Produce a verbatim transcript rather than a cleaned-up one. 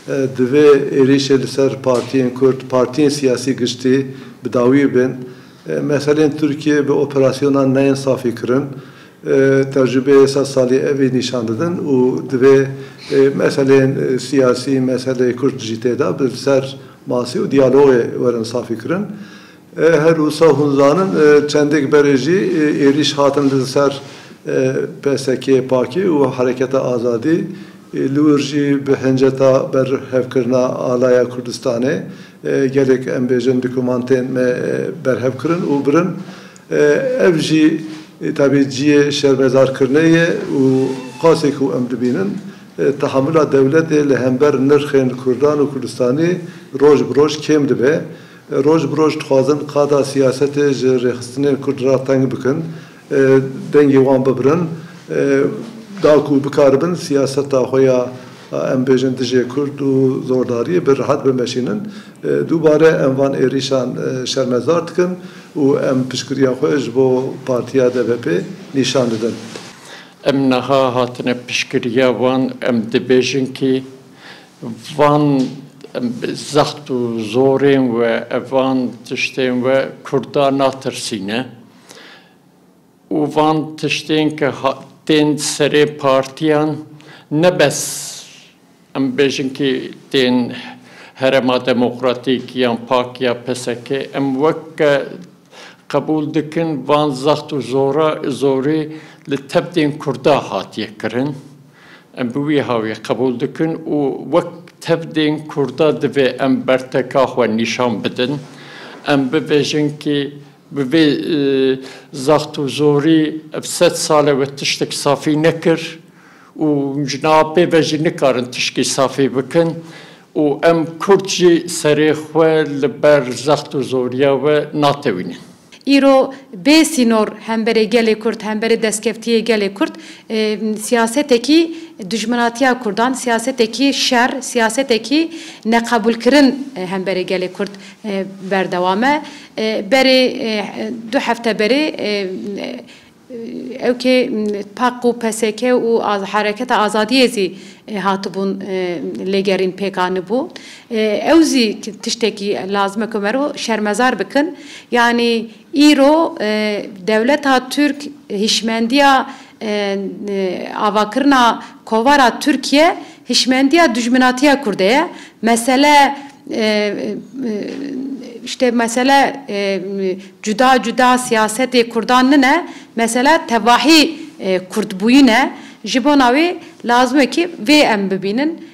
E, divê êrîşê li ser partiyên Kurd, partiyên siyasî giştî bi dawî bên. E, meselên Tirkiye bi operasyonan neyên safî kirin. E, tecrûbeyê sed salî evî nîşan didin û divê, e, meseleyên, e, siyasî, meseleyê Kurd jî tê de bi ser masî û diyalogê werin safî kirin. E, her wisa hûn zanin, e, çendêk berê jî, e, êrîş hatin li ser, e, P S K, PAKê û Hereketa Azadî. E, li wir jî bi hinceta berhevkirina Alaya Kurdistanê, e, gelek em bêjin dokûmantên me, e, berhev kirin û birin. E, ev jî, e, tabî cihê şermezarkirinê ye û qasê ku em dibînin, e, tehamula dewletê li hember nirxên Kurdan û Kurdistanî roj bi roj kêm dibe. E, roj bi roj dixwazin qada siyasetê ji rêxistinên Kurd re teng bikin, e, dengê wan bibirin, e, da ku bikaribin siyaseta xwe ya, e, em bêjin dijê Kurd û zordariyê bi rehet bimeşînin. E, dubare em van êrîşan, e, şermezar dikin û em piştgiriya xwe ji bo partiya D B P nîşan didin. Em niha hatine piştgiriya wan, em dibêjin kî van, em, zext û zorên we, van tiştên we Kurda natirsîne. Û van tiştên ke ha-, tên serê partiyan ne bes, em bêjin kî tên Herêma Demokratîk yan PAK ya P S K, em weke qebûl dikin, van zext û zora, zorî li tevdên Kurda hatiye kirin. Em bi wî hawî qebûl dikin û wek tevdên Kurda divê em berteka xwe nîşan bidin. Em bibêjin kî bi vê, e, zext û zorî ev sed sal e we tiştek safî nekir û ji niha pê ve jî nikarin tişkî safî bikin û em Kurd jî serê xwe li ber zext û zoriya we natewînin. Îro bê sînor hemberê gelê Kurd, hemberê destkeftiyê gelê Kurd, e, siyasetekî dijminatiya Kurdan, siyasetekî şer, siyasetekî neqebûlkirin, e, hemberê gelê Kurd, e, berdewam e. E, berê, e, du hefte berê, e, e, ew kê, m, PAK û P S K û az-, Hereketa Azadiyê zî, e, hatibûn, e, lêgerîn pêk anibû. E, ew zî t-, tiştekî lazim e ku mero şermezar bikin. Yanî îro, e, dewleta Tirk hişmendiya, e, e, avakirina kovara Tirkiye hişmendiya dijminatiya Kurdê ye. Mesele, e, e, işte mesele, e, cuda cuda siyasetê Kurdan nine, mesele tevahî, e, Kurdbûyî ne. Ji bona wê lazim e ki vê em bibînin.